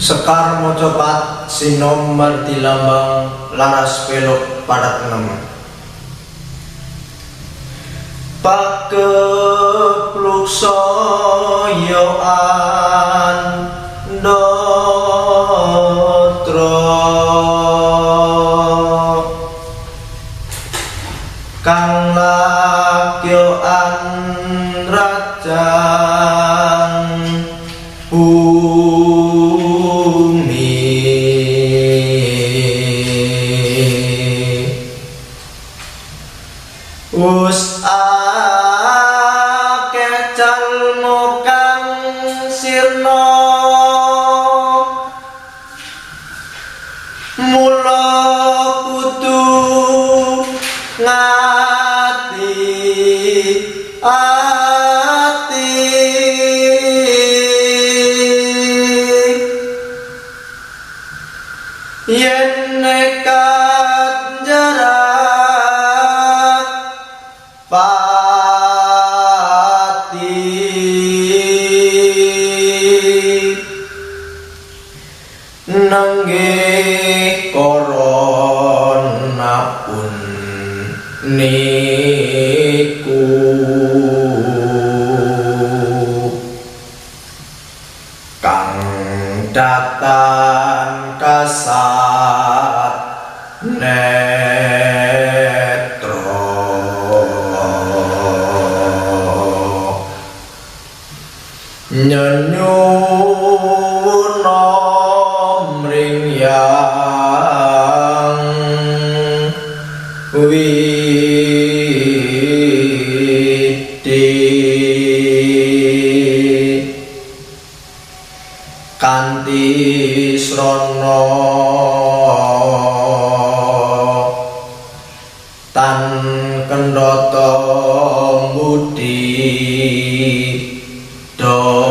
Sekar Mocopat Sinom Mardi Lambang Laras Pelog Padat 6. Pakepluk saya andatra kang lakyoan rajang bumi wus akeh jalma kang sirna mula kudu ngati ati yen nekat jarak pati nenggih corona pun niku kang datan kasat netra nyenyuwun mring yang widi kanthi srana tan kendhata budi daya.